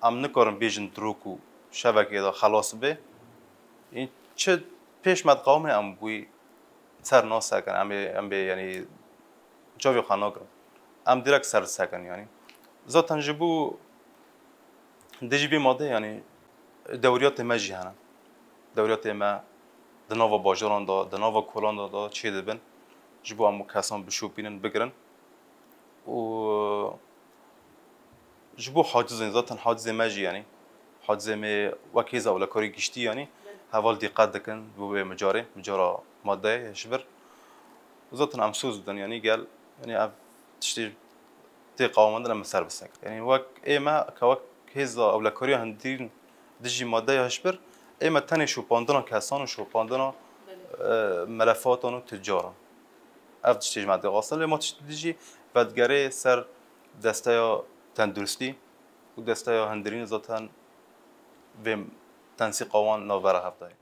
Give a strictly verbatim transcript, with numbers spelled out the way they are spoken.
Em nikarin bêjin dirok û şevekê de xelas bê. Ê, çi pêş me diqewimê em wî ser nasekin, em ê, em bê, yanî, çavê xwe nagirin. Em direk ser disekin, yanî. Zaten ji bo dijî vê madeyê, yanî, dewriyatê me jî hene. Dewriyatê me di nava bajaran de, di nava kolan de, de çêdibin. Ji bo em kesan bişopînin, bigirin. Û ji bo hacizên, zaten hacizê me jî, yanî, hacizê me wek hêza ewlekarî giştî, yanî, heval dîqet dikin bo vê mijarê, mijara madeyê hişbir. Zaten em soz didin, yanî, gel, yanî, ev tiştê tê qewimandin em ser bisekin. Yanî, wek ê me, ke wek hêza ewlekariya hundirîn dijî madeya hişbir, ê me tenê şopandina kesan û şopandina, e, melefatan û tucaran. Ev tiştê ji me dixwestin, lê ma tiştê dijî vedigerê ser desteya tenduristî û desteya hundirînê, zaten vê tensîqa wan navbera hev de ye.